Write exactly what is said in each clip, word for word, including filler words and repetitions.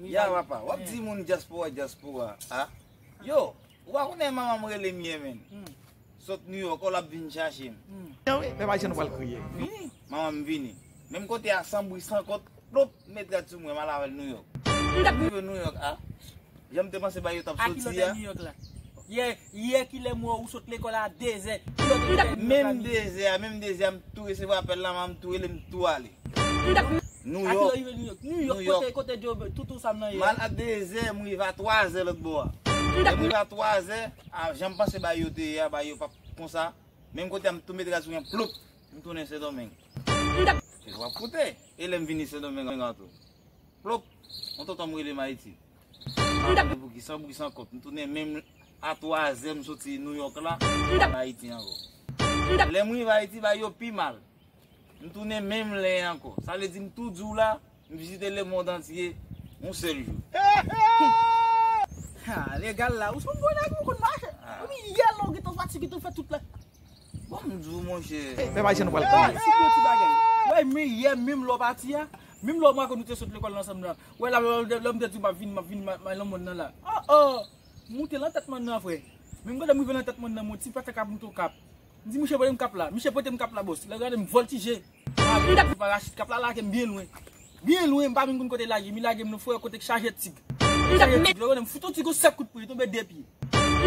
Ya papa, w ap di moun dyaspora, dyaspora, a? Yo, ou pa konnen manman m rele m yè, menn. Sot New York, ò, l ap vin chache m. Jan wi, men pa jan nou pral kriye. Vini, manman m vini. Menm kote a, san bri, san kont, plop, met rad sou mwen, m al avè l New York. M rive New York, a? Jan m te panse bagay yo t ap soti a. New York la? Yè, yè kilè m wè w sot lekòl a dezè. Menm dezè a, menm dezè a, m tou resevwa apèl la, m tou rele, m tou ale. New York. New York. New York, kote, kote Joe, tout, tout sa m nan ye. M al a dezè, m rive a twazè lòt bò a. Lè m rive a twazè, a, jan m panse bagay yo te ye a, bagay yo p ap konsa. Menm kote a, m tou met rad sou mwen, ploup, m tounen Sendomeng. Se w ap koute. E lè m vini Sendomeng an tou. Plop, yon tonton m rele m Ayiti. M pa konnen pou ki, san bri san kont. M tounen menm a twazè m soti New York la, m al Ayiti ankò. Lè m rive Ayiti, bagay yo pi mal. M tounen menm lè ankò. Sa vle di m tou di w la, m vizite lemonn antye yon sèl jou. Ha, legal la. Ou se yon bon nèg, ou konn mache. Wi, yè la, ou gentan fatige, ou fè tout la. Bon, m di w, monchè. Fè pa jan nou pral kriye. Si pou ti bagay. Wè, men yè, menm lè w pati a, menm lè w, mwen ak ou nou te sot lekòl ansanm la. Wè, la, lè, lè, lè m te di w m ap vini, m ap vini, m a, m a nan mòn nan la. Oh, oh! M moute nan tèt mòn nan, frè. Menm gade m rive nan tèt mòn nan, m wè ti pètè k ap moute yon kap. M di, "Mouche, pote m kap la." Mouche pote m kap la, bòs. Lè gade m vòltije. M ale, m parachit kap la, lage m byen lwen. Byen lwen, m pa menm konn kote lage m. Li lage m nan fwè kote k chaje tig. Li chaje tig. Lè gade m fout yon ti gon sèt kout pwen, li tonbe de pye.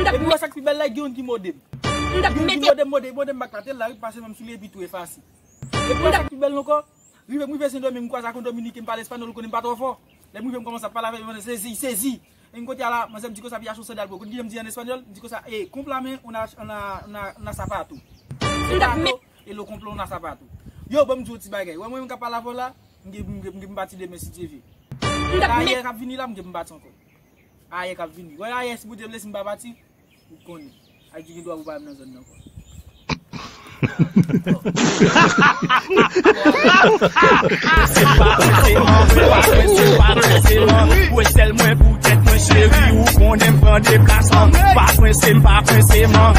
Epi wè sa k pi bèl la, gen youn ki mòde m. Gen youn ki mòde m, mòde, mòde m bak la, te lari pase nan m sou li epi tou efase. Epi wè sa k pi bèl ankò, rive m rive Sendomeng, m kwaze ak yon Dominiken, m pale espanyòl, ou konnen m pa twò fò. Lè m rive, m kòmanse ap pale avè l, m sezi, sezi. E m kote a la, manzè m di konsa, pi acho sandal pou. Kote m di an espanyòl, m di konsa, eh, cúmplame una, una, una, una zapato. Zapato, e lo compro una zapato. Yo, ban m di w ti bagay. Wè mwen menm k ap pale avè w la, m gen, m gen, m gen, m pati demen si Dye vle. Ayè k ap vini la, m gen m pati ankò. Ayè k ap vini. Wè ayè, si Bondye vle, si m pa pati, ou konnen. Ayiti gen dwa pou pa menm nan zòn nan ankò. Se pa prese, mwen pa prese, pa prese, mwen. Wè sèl mwen pou tèt mwen, cheri, ou konnen m pran deplasman. Pa prese, m pa prese, mwen.